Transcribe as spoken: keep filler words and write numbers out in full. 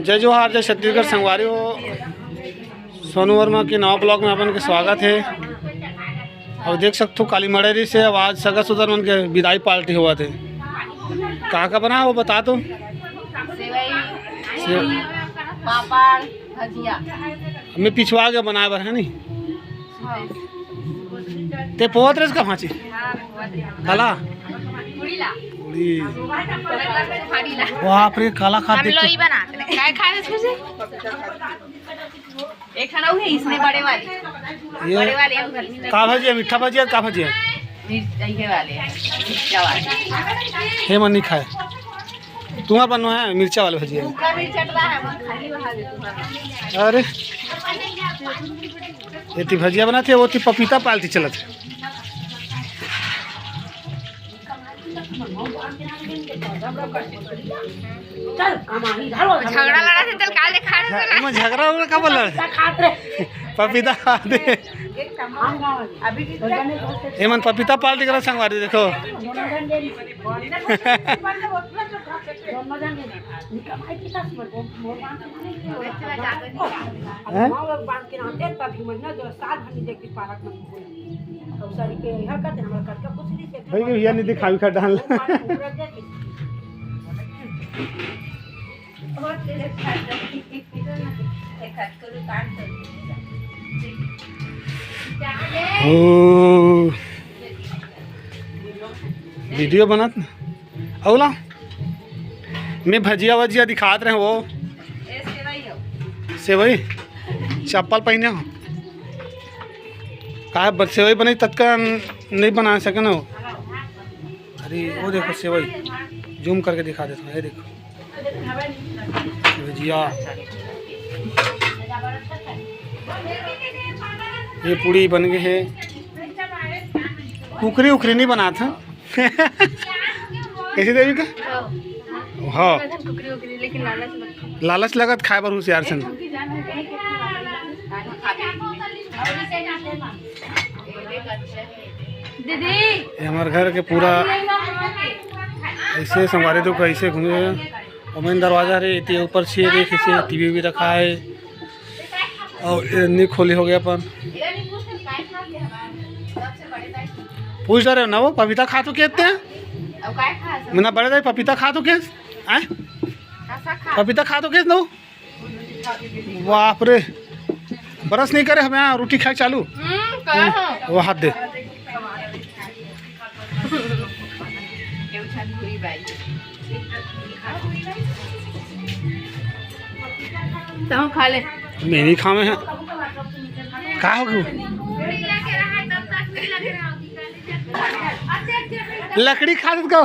जय जोहार, जय छत्तीसगढ़ संगवारी हो। सोनू वर्मा के नवा vlog में अपन के स्वागत हे। अउ देख सकथो काली मड़ेरी से अब आज सगा सुदर मन के विदाई party होवत हे। का का बना वो बता तो। सेवई, से- पापड़, भजिया। मैं पिछवा के बनाए बर है नी। हाँ। ते पोवत रेस का भांची? हाँ, पोवत रेस। काला? पूड़ी ला। पूड़ी। पूड़ी ला। बाप रे, काला खात हम देख तो। लोई बनाते हैं। काय खाए इसमें से? एक खाना हुई इसने बड़े वाली। ये बड़े वाली हम घर में का भजिया, मीठा भजिया, का भजिया? मिर्च, ये वाले, मिर्चा वाले। हे मन नहीं खाए। तुम्हारा बनवा है मिर्चा वाले भजिया। सूखा मिर्च चटवा है, वो खाली वहाँ दे तुम्हारा। अरे, ये ती भजिया बनाते हैं, वो ती पपीता party चलत है। झगड़ा लड़ा थे, चल काल देखा रहे थे ना। एमन झगड़ा उगड़ा का बोल रहे? पपीता खा दे। एमन पपीता party करा संगवारी, देखो। हैं? भाई के भैया नहीं दिखावी कर डाल। ओ, video बनत ना। अउला, मैं भजिया वजिया दिखात रहे वो। सेवई, चप्पल पहने हो। का बर सेवई बनी ततका नहीं बना सके ना हो। अरे वो देखो सेवई, zoom करके दिखा देता हूँ, ये देखो भजिया, ये पूड़ी बन गए है। कुकरी उकरी नहीं बनात है। कैसे देवी का? हाँ। कुकरी उकरी, लेकिन लालच लगता है। लालच लगत खाए बर होशियार सन। दीदी। ये हमारे घर के पूरा ऐसे संगवारी, देखो ऐसे घूमे। और main दरवाजा रे, इतने ऊपर से देख, इसे टीवी भी रखा है। और ये नहीं खोली हो गया अपन। पूछ रहे हो ना वो पपीता खा तो कहते हैं? मैंने बड़े दाई पपीता खा तो केस? आए? पपीता खा तो केस ना वो? बाप रे, brush नहीं करे, हम यहाँ रोटी खाए चालू। हम्म, कहे हो। वो हाथ दे। तहूँ खा ले। मैं नहीं खावे हैं। का हो गया? लकड़ी खा देत का?